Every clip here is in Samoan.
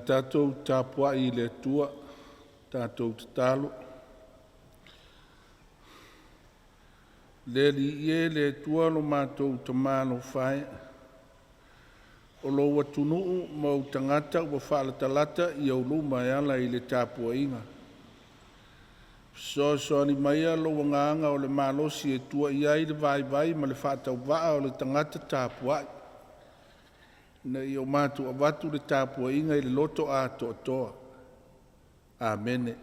tatou tapuai i le Atua, tatou tatalo. Le Alii e, le Atua lo matou Tama alofa e, o lou atunuu ma ou tagata ua faalatalata i ou luma e ala i le tapuaiga. Fesoasoani maia lou agaga o le malosi e tua i ai le vaivai ma le faatauvaa o le tagata tapuai, ina ia o matou avatu le tapuaiga i le loto atoatoa. Amene.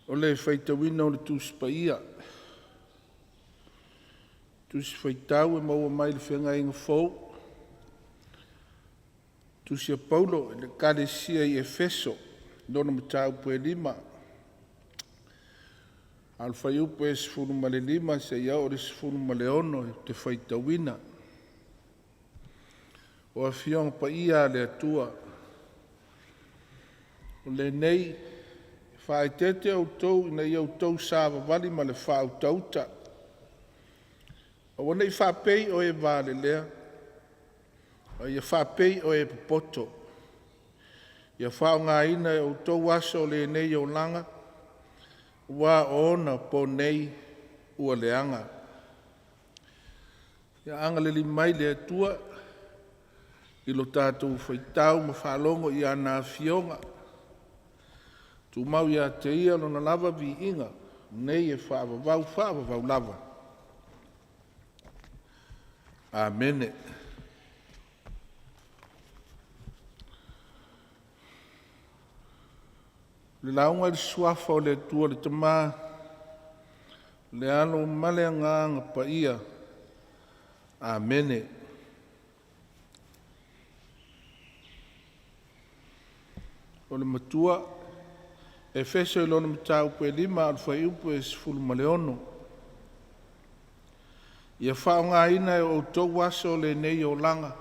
O le faitauina o le Tusi Paia, Tusi Faitau e maua mai le Feagaiga Fou, Tusi a Paulo i le Ekalesia i Efeso, lona mataupu e 5, a o le fuaiupu e 15 seia oo i le 16 ou te faitauina. O Afioga Paia a le Atua, o lenei e faaeteete outou ina ia outou savavali ma le faautauta. Aua ne i faapei o e valelea, a ia faapei o e popoto. Ia faaaogaina e outou aso o lenei olaga, aua o ona po nei ua leaga. Ia agalelei mai le Atua i lo tatou faitau ma faalogo i ana afioga, tumau ia te Ia Lona lava viiga, nei e faavavau faavavau lava. Amene. O le lauga i le Suafa o le Atua le Tama, le Alo ma le Agaga Paia. Amene. O le matua, Efeso i lona mataupu e 5, a o le fuaiupu e 16. Ia faaaogaina e outou aso o lenei olaga,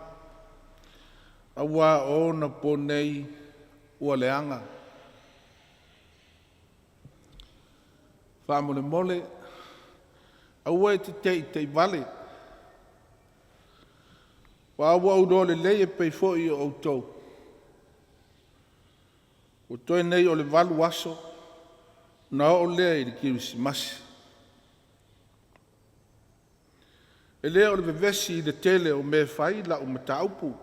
aua o ona po nei ua leaga. Faamolemole, aua e te teitei vale, aua ua ou iloa lelei e pei foi o outou, ua toe nei o le 8 aso ona oo lea i le Kerisimasi. E le o le vevesi i le tele o mea e fai lau mataupu.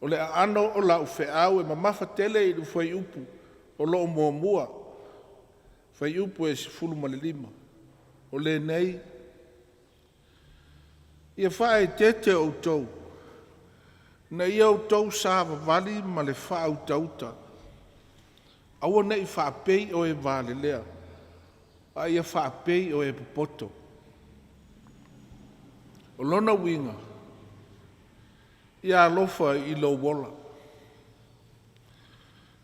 O le aano o lau feau e mamafa tele i le fuaiupu o lo o muamua, fuaiupu e 15. O lenei, ia faaeteete outou ina ia outou savavali ma le faautauta. Aua ne i faapei o e valelea, a ia faapei o e popoto. O lona uiga, ia alofa i lou ola.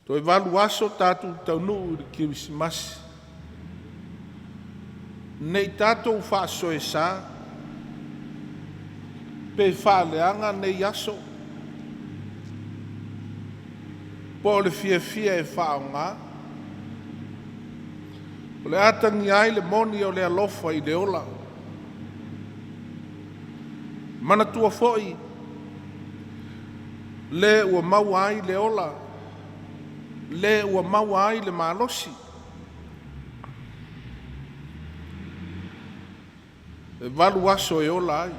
Toe 8 aso tatou taunuu i le Kerisimasi. Ne i tatou faasoesa pe faaleaga nei aso, po o le fiafia e faaaoga. O le a atagia ai le moni o le alofa i le ola. Manatua foi le ua maua ai le ola, le ua maua ai le malosi. E 8 aso e ola ai.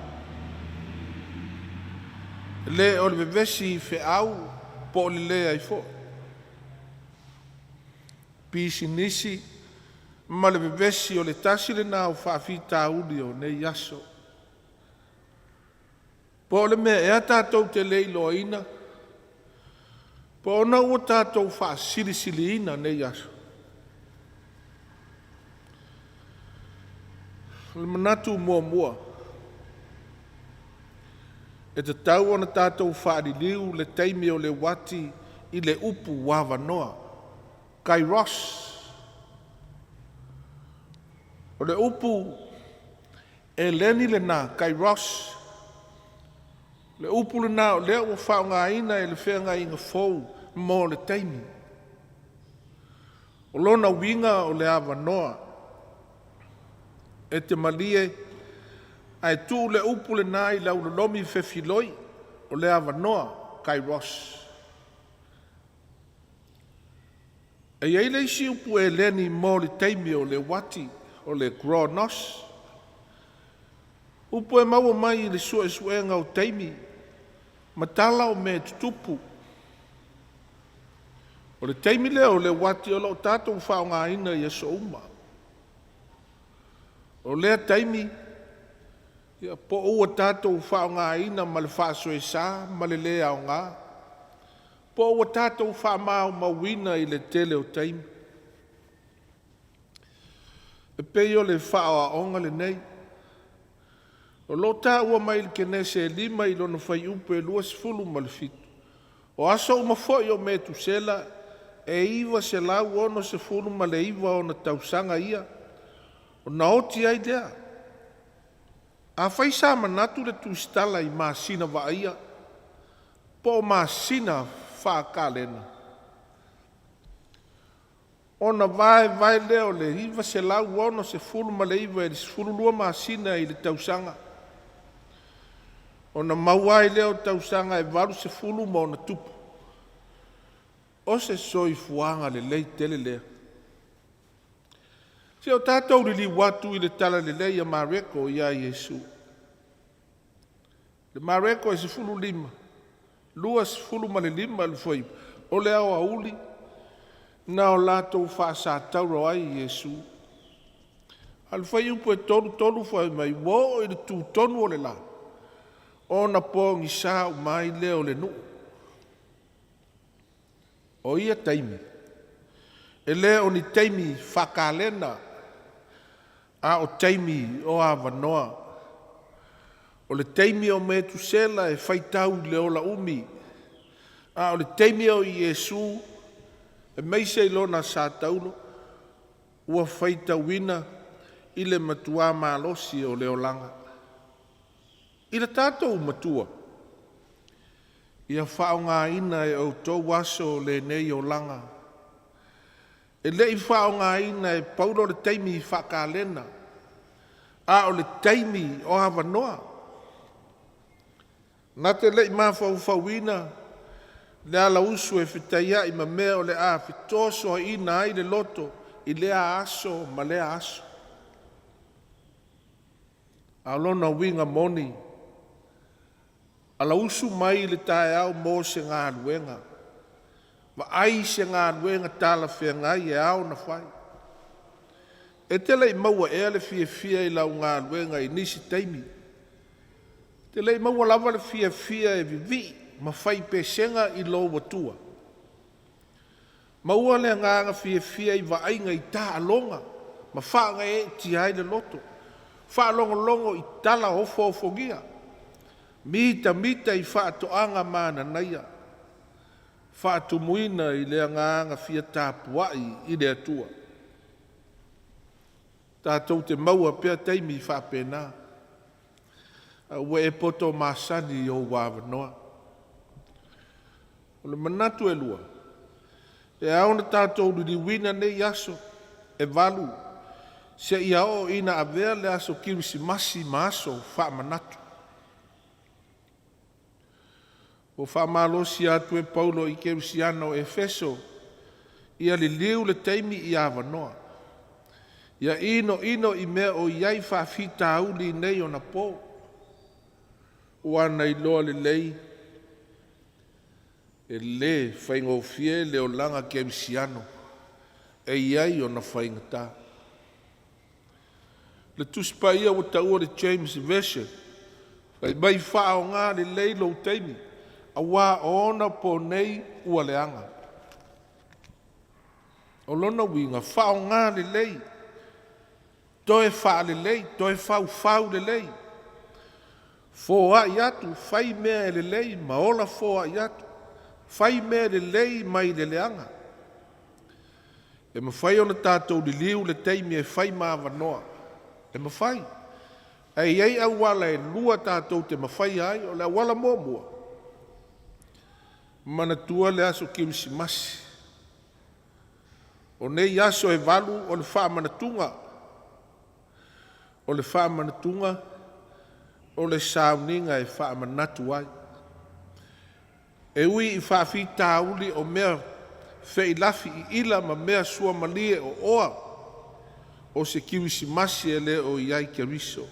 E le o le vevesi i feau po o le leai foi. Pisinisi ma le vevesi o le tasi lena o faafitauli o nei aso. Po o le mea ea tatou te le iloaina, po o ona ua tatou faasilisiliina nei aso. O le manatu muamua, e tatau ona tatou faaliliu le taimi o le uati i le upu avanoa, kairos. O le upu eleni lena, kairos, le upu lena o lea ua faaaogaina e le Feagaiga Fou mo le taimi. O lona uiga o le avanoa. E te malie ae tuu le upu lena i lau lolomi fefiloi. o le avanoa, kairos. E i ai le isi upu Eleni mo le taimi o le uati, o le chronos. Upu e maua mai i le suesuega o taimi ma tala o mea tutupu. O le taimi lea o le uati o lo o tatou faaaogaina i aso uma. O lea taimi, ia, po o ua tatou faaaogaina ma le faasoesa ma le le aoga, po o ua tatou faamaumauina i le tele o taimi. E pei o le faaoaoga lenei. O lo o taua mai i le Kenese 5 i lona fuaiupu e 27, o aso uma foi o Metusela e 969 ona tausaga ia, ona oti ai lea. Afai sa manatu le tusitala i masina vaaia po o masina faakalena, ona vaevae lea o le 969 i le 12 masina i le tausaga, ona maua ai lea o tausaga e 80 ma ona tupu. O se soifuaga lelei tele lea. Se o tatou liliu atu i le Talalelei a Mareko ia Iesu. Le Mareko e 15, 25 le fuaiupu, o le aoauli na o latou faasatauro ai Iesu. A o le fuaiupu e 33 fai mai, ua oo i le tutonu o le la, ona pogisa uma ai lea o le nuu. O ia taimi, e le o ni taimi faakalena, a o taimi o avanoa. O le taimi o Metusela e faitau i le ola umi, a o le taimi o Iesu, e meise i lona sa taulo, ua faitauina i le matua malosi o le olaga. I le tatou matua, ia faaaogaina e outou aso o lenei olaga. E le i faaaogaina e Paulo le taimi faakalena, a o le taimi o avanoa. Na te le i mafaufauina le alausu e fetaiai ma mea o le a fetosoaina ai le loto i lea aso ma lea aso. A o lona uiga moni, alausu mai le taeao mo se galuega, vaai se galuega talafeagai e ao ona fai. E te le i maua ea le fiafia i lau galuega i nisi taimi? E te le i maua lava le fiafia e vivii ma fai pesega i lou Atua? Maua le agaga fiafia i vaaiga i taaloga ma faagaeetia ai le loto, faalogologo i tala ofoofogia, mitamita i faatoaga mananaia, faatumuina i le agaga fia tapuai i le Atua. Tatou te maua pea taimi faapena, a ua e poto masani i ou avanoa. O le manatu e lua, e ao ona tatou liliuina nei aso e 8 seia oo ina avea le aso Kerisimasi ma aso faamanatu. Ua faamalosia atu e Paulo i Kerisiano o Efeso, ia liliu le taimi i avanoa, ia inoino i mea o i ai faafitauli nei ona po, ua na iloa lelei e le faigofie le olaga kerisiano e i ai ona faigata. Le Tusi Paia ua taua le James Version, fai mai faaaoga lelei lou taimi, auā o ona po nei ua leaga. O lona uiga, faaaoga lelei, toe faalelei, toe faufau lelei, foai atu, fai mea e lelei ma ola foai atu, fai mea lelei mai le leaga. E mafai ona tatou liliu le taimi e fai ma avanoa, e mafai. Ae i ai auala e lua tatou te mafaia ai. O le auala muamua, manatua le aso Kerisimasi. O nei aso e 8 o le faamanatuga. O le faamanatuga o le sauniga e faamanatu ai. E ui i faafitauli o mea feilafi iila ma mea suamalie o oa, o se Kerisimasi e le o i ai Keriso.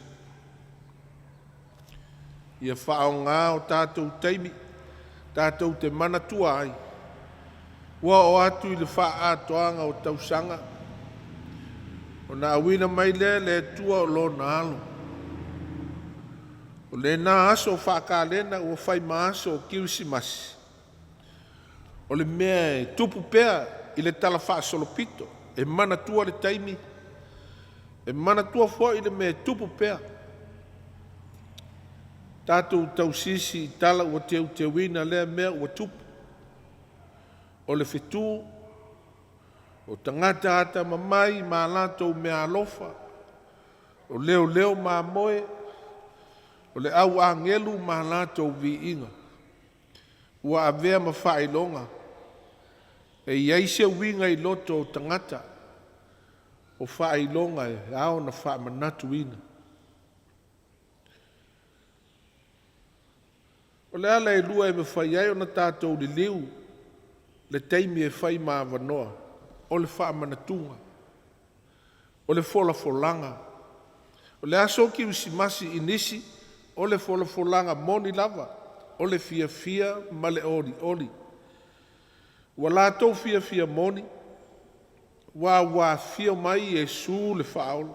Ia faaaogā o tatou taimi tatou te manatua ai, ua oo atu i le faaatoaga o tausaga ona auina mai lea e le Atua o Lona Alo. O lena aso faakalena ua fai ma aso o Kerisimasi, o le mea e tupu pea i le talafaasolopito, e manatua le taimi, e manatua foi le mea e tupu pea. Tatou tausisi i tala ua teuteuina lea mea ua tupu, o le fetu, o tagata atamamai ma a latou meaalofa, o leoleo mamoe, o le au agelu ma a latou viiga, ua avea ma faailoga e i ai se uiga i loto o tagata, o faailoga e ao ona faamanatuina. O le ala e lua e mafai ai ona tatou liliu le taimi e fai ma avanoa, o le faamanatuga, o le folafolaga. O le aso Kerisimasi i nisi, o le folafolaga moni lava, o le fiafia ma le olioli. Ua latou fiafia moni, aua ua afio mai Iesu le Faaola.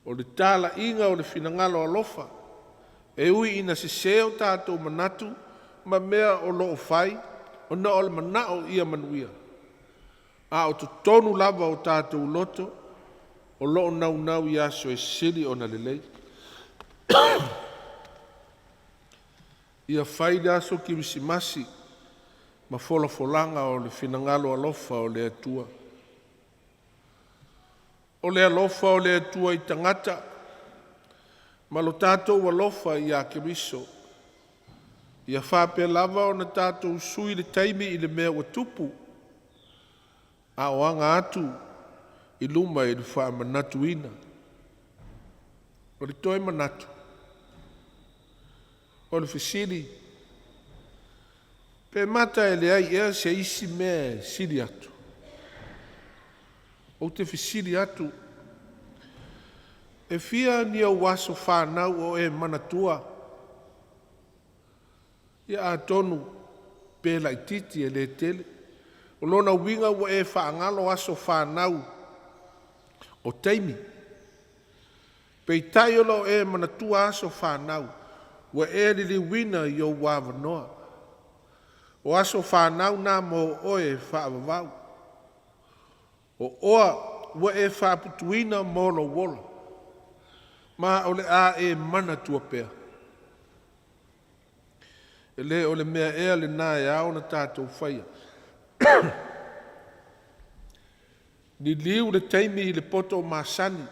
O le talaiga o le finagalo alofa, e ui ina sese o tatou manatu ma mea o lo o fai, ona o le manao ia manuia, a o totonu lava o tatou loto, o lo o naunau i aso e sili ona lelei. Ia fai le aso Kerisimasi ma folafolaga o le finagalo alofa o le Atua. O le alofa o le Atua i tagata ma lo tatou alofa ia Keriso, ia faapea lava ona tatou sui le taimi i le mea ua tupu, a o aga atu i luma i le faamanatuina. O le toe manatu, o le fesili, pe mata e leai ea se isi mea e sili atu? Ou te fesili atu, e fia ni ou aso fanau o e manatua? Ia atonu pe laitiiti e le tele. O lona uiga ua e faagalo aso fanau o taimi. Peitai o lo o e manatua aso fanau ua e liliuina i ou avanoa. O aso fanau na mo oe e faavavau. O oa ua e faaputuina mo lou ola, ma o le a e manatua pea. E le o le mea ea lena e ao ona tatou faia? Liliu le taimi i le poto masani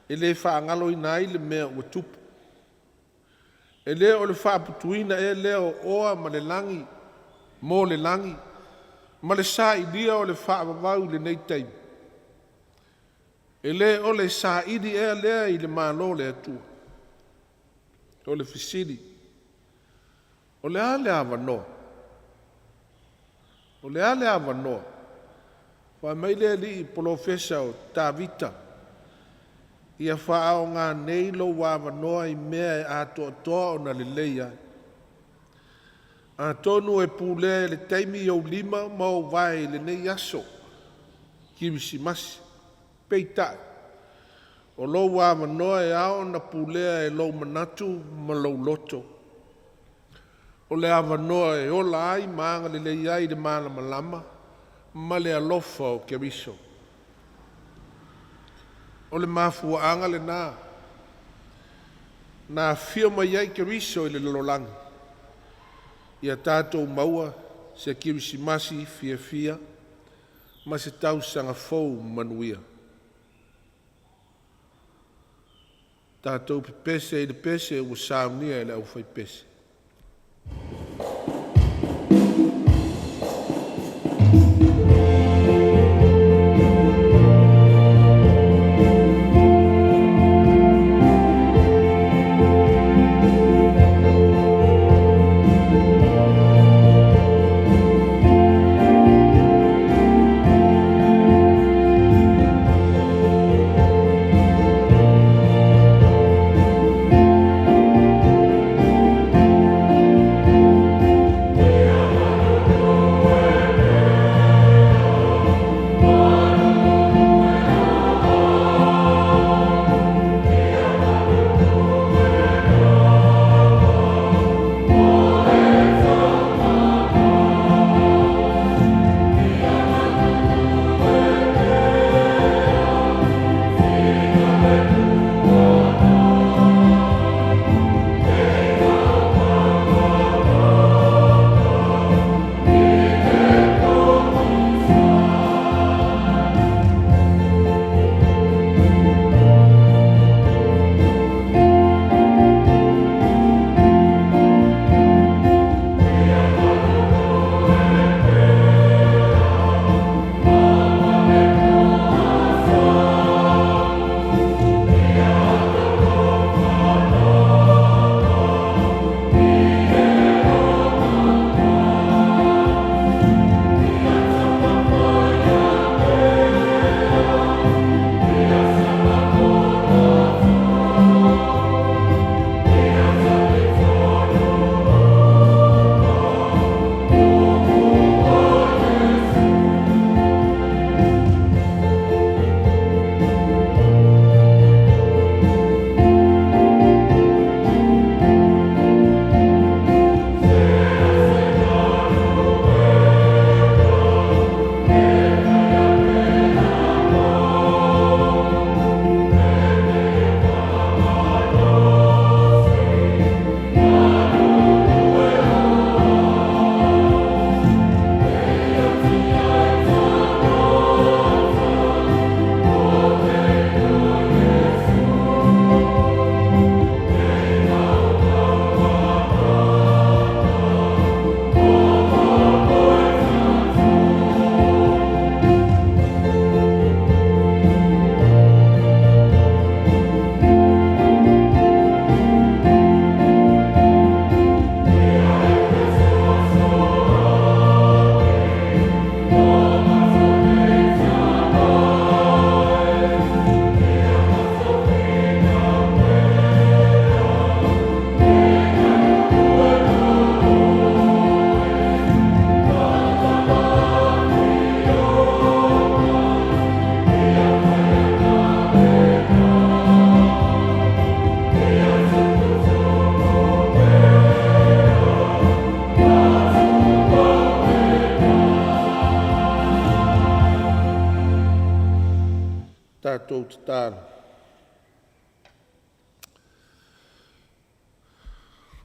e le faagaloina ai le mea ua tupu. E le o le faaputuina ea lea o oa ma le lagi, mo le lagi, ma le sailia o le faavavau i lenei taimi? E le o le saili ea lea i le Malo o le Atua? O le fesili, o le a le avanoa? O le a le avanoa? Fai mai le alii polofesa o Tavita, ia faaaoga nei lou avanoa i mea e atoatoa ona lelei ai. Atonu e pulea e le taimi ou lima ma ou vae i lenei aso Kerisimasi. Peitai, o lou avanoa e ao ona pulea e lou manatu ma lou loto. O le avanoa e ola ai ma agalelei ai i le malamalama ma le alofa o Keriso. O le mafuaaga lena na afio mai ai Keriso i le lalolagi, ia tatou maua se Kerisimasi fiafia ma se tausaga fou manuia. Tatou pepese i le pese ua saunia e le aufaipese.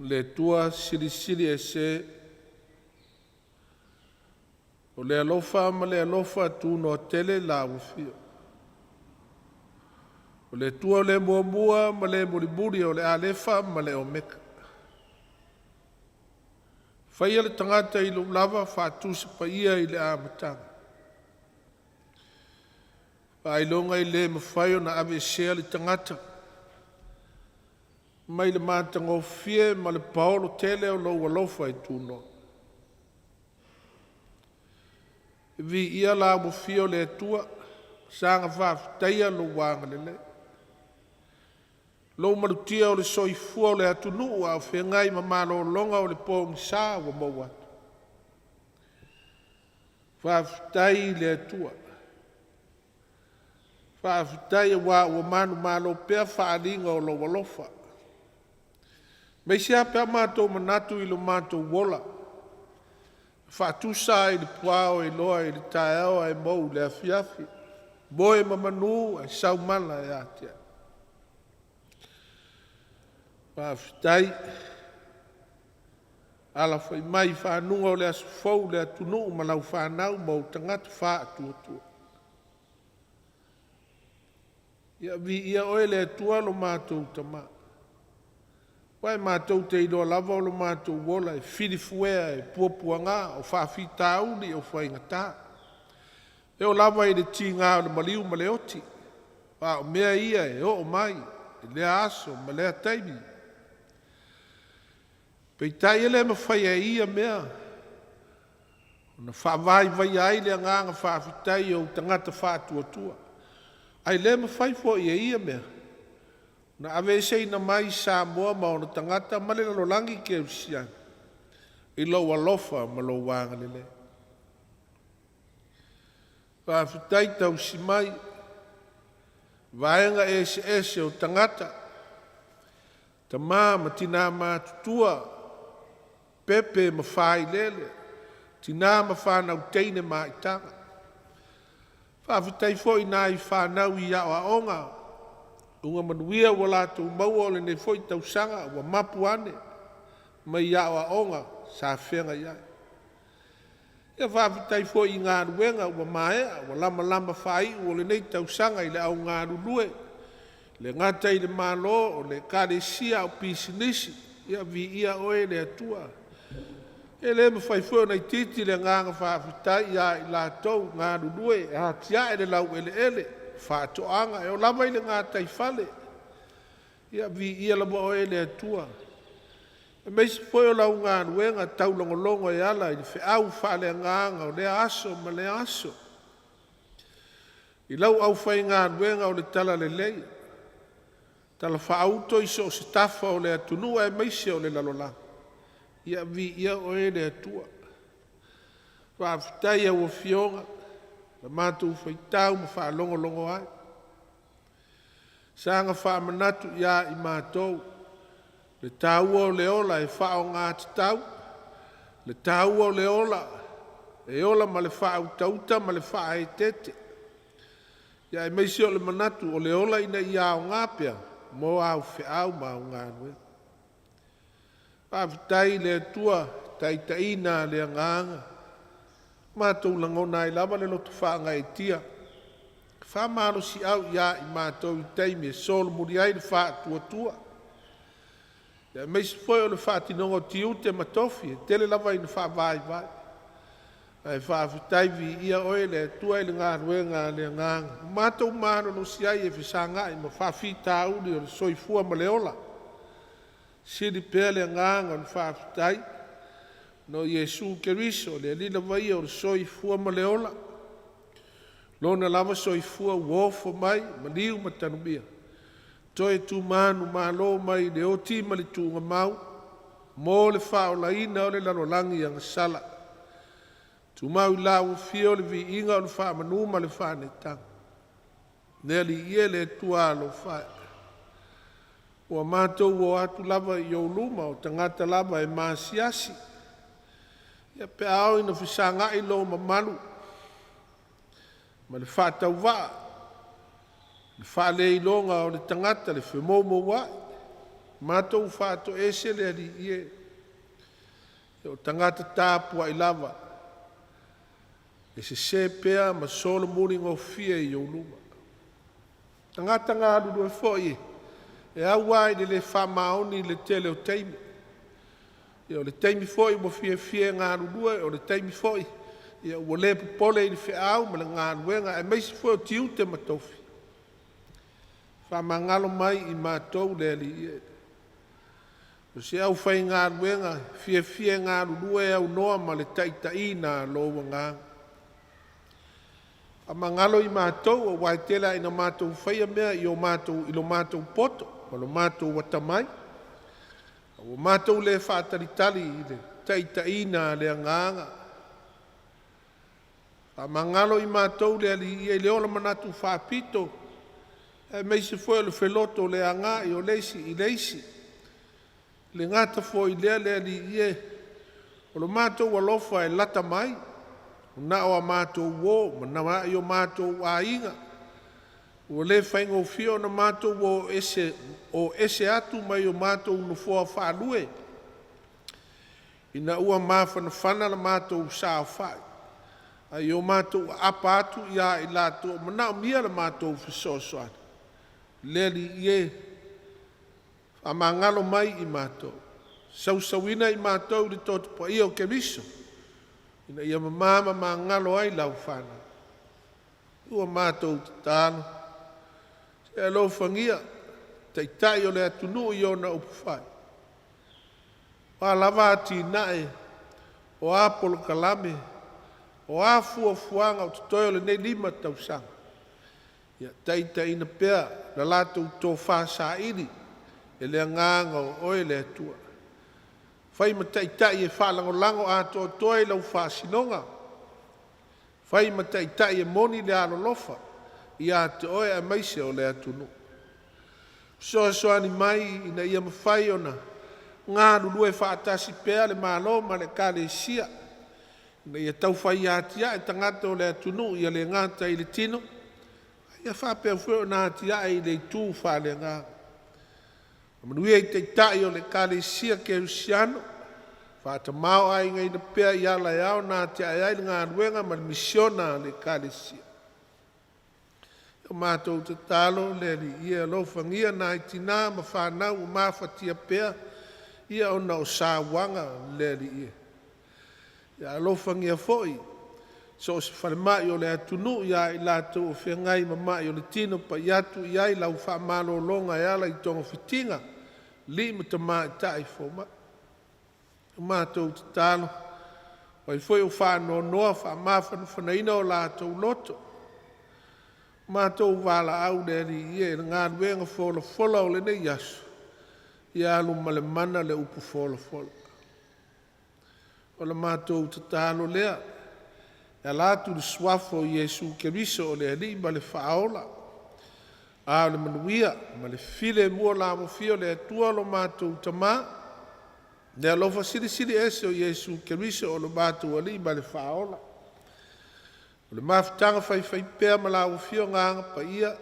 Le Atua Silisili Ese, o le alofa ma le alofa tunoa tele lau afio. O le Atua le muamua ma le mulimuli, o le Alefa ma le Omeka. Faia le tagata i lou lava faatusa paia i le amataga. Faailoga e le mafai ona aveesea le tagata mai le matagofie ma le paolo tele o lou alofa e tunoa. Viia lau afio le Atua, saga faafetaia lou agalelei, lou malutia o le soifua o le atunuu a o feagai ma malologa o le pogisa ua maua atu. Faafetai i le Atua, faafetai aua ua manumalo pea faaaliga o lou alofa. Aemaise lava pe a matou manatu i lo matou ola, faatusa i le puao e iloa i le taeao ae mou i le afiafi, moe ma manu ae sau mala e atiae. Faafetai. Alafai mai i fanuga o le aso fou le atunuu ma lau fanau ma ou tagata faatuatua. Ia viia oe le Atua lo matou Tama, aua matou te iloa lava o lo matou ola e filifuea e puapuaga, o faafitauli o faigata. E oo lava i le tiga o le maliu ma le oti, a o mea ia e oo mai i lea aso ma lea taimi. Peitai e le mafai e ia mea ona faavaivaia ai le agaga faafetai i ou tagata faatuatua. Ae le mafai foi e ia mea ona aveeseina mai Samoa ma ona tagata ma le lalolagi kerisiano i lou alofa ma lou agalelei. Faafetai tausi mai, vaega eseese o tagata, tama ma tina matutua, pepe ma failele, tina ma fanau teine maitaga. Faafetai foi i nai fanau i aoaoga, ua manuia ua latou maua o lenei foi tausaga ua mapu ane mai aoaoga sa feagai ai. Ia faafetai foi i galuega ua maea ua lamalama faaiu o lenei tausaga i le au galulue, e le gata i le Malo, o le Ekalesia a o pisinisi. Ia viia oe le Atua. E le mafai foi ona itiiti le agaga faafetai ia i latou o galulue e atiae le laueleele, faatoaga, e oo lava i le gataifale. Ia viia lava oe le Atua, aemaise foi o lau galuega taulogologo e ala i le feau faaleagaga o lea aso ma lea aso i lau aufaigaluega o le talalelei, talafaauto i so o se tafa o le atunuu aemaise o le lalolagi. Ia viia oe le Atua. Faafetai i lau Afioga i le matou faitau ma faalogologo ai, saga faamanatu ia i matou le taua o le ola e faaaoga tatau, le taua o le ola e ola ma le faautauta ma le faaeteete, aemaise o le manatu o le ola ina ia aoga pea mo au feau ma au galuega. Faafetai i le Atua i le taitaiga a le Agaga, ua matou lagona ai lava le loto faagaeetia, faamalosiau ia i matou i taimi e solomuli ai le faatuatua, aemaise foi o le faatinoga o tiute ma tofi e tele lava ina faavaivai. Ae faafetai viia oe le Atua i le galuega a le Agaga, ua matou malolosi ai e fesagai ma faafitauli o le soifua ma le ola. Sili pea le agaga o le faafetai ona o Iesu Keriso o le Alii lava ia o le soifua ma le ola, Lona lava soifua ua ofo mai, maliu ma tanomia, toe tumanumalo mai i le oti ma le tugamau mo le faaolaina o le lalolagi agasala. Tumau i lau Afio le viiga o le faamanu ma le faaneetaga, le Alii e, le Atua alofa e, ua matou o atu lava i ou luma o tagata lava e masiasi, ia pe a oo ina fesagai lou mamalu ma le faatauvaa, le faaleiloga o le tagata, le femoumouai. Matou faatoese le Alii e, o tagata tapuai lava, e sese pea ma solomuli gofie i ou luma. Tagata galulue foi e au lava i le le faamaoni i le tele o taimi. Ia o le taimi foi ua fiafia e galulue, o le taimi foi ua le popole i le feau ma le galuega aemaise foi o tiute ma tofi. Faamagalo mai i matou le Alii e. O se aufaigaluega fiafia e galulue e aunoa ma le taitaiina a lou agaga. Faamagalo i matou aua e tele lava ina matou faia mea i lo matou poto ma lo matou atamai, a ua matou le faatalitali i le taitaiina a le Agaga. Faamagalo i matou le Alii e i le ola manatu faapito, aemaise foi o le felotoleagai o le isi i le isi. E le gata foi i lea le Alii e, o lo matou alofa e lata mai, na o a matou uo ma nai o matou aiga, ua le faigofie ona matou o ese atu mai o matou nofoa faalue, ina ua mafanafana la matou saofai, a ia matou aapa atu ia i latou o manaomia la matou fesoasoani. Le Alii e, faamagalo mai i matou, sausuina i matou i le toto paia o Keriso, ina ia mama ma magalo ai lau fanau. Ua matou tatalo, se alofagia Taitai o le atunuu i ona upufai, o a lava atinae, o a polokalame, o a fuafuaga o totoe o lenei 5 tausaga, ia taitaiina pea la latou tofa saili e le Agaga o Oe le Atua. Fai ma taitai e faalagolago atoatoa i lau faasinoga, fai ma taitai e moni le alolofa ia te Oe aemaise o le atunuu. Fesoasoani mai ina ia mafai ona galulue faatasi pea le Malo ma le Ekalesia, ina ia taufai atiae tagata o le atunuu, ia le gata i le tino, a ia faapea foi ona atiae i le itu faaleagaga. Faamanuia i Taitai o le Ekalesia Kerisiano, faatamaoaigaina pea i ala e ao ona atiae ai le galuega ma le misiona a le Ekalesia. O matou tatalo le Alii e, alofagia nai tina ma fanau ua mafatia pea ia ona o sauaga le Alii e. Ia alofagia foi so o se falemai o le atunuu ia i latou o feagai ma mai o le tino, pai atu i ai lau faamalologa e ala i togafitiga a alii ma tamaitai fomai. O matou tatalo, o ai foi o faanoanoa, faamafanafanaina o latou loto. O matou valaau le Alii e, i le galuega folafola o lenei aso, ia alu ma le mana le upu folafola. O le matou tatalo lea, e ala atu i le suafa o Iesu Keriso o le Alii ma le Faaola, a o le manuia ma le filemu o Lafofia o le Atua lo matou Tama, le alofa silisili ese o Iesu Keriso o lo matou Alii ma le Faaola, o le mafutaga faifaipea ma lau Afioga Agaga Paia,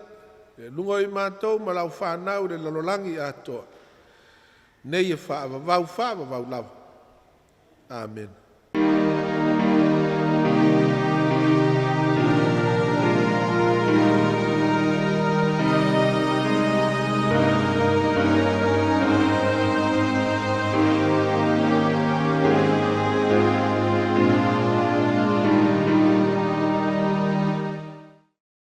i luga o matou ma lau fanau i le lalolagi atoa, nei e faavavau, faavavau lava. Amene.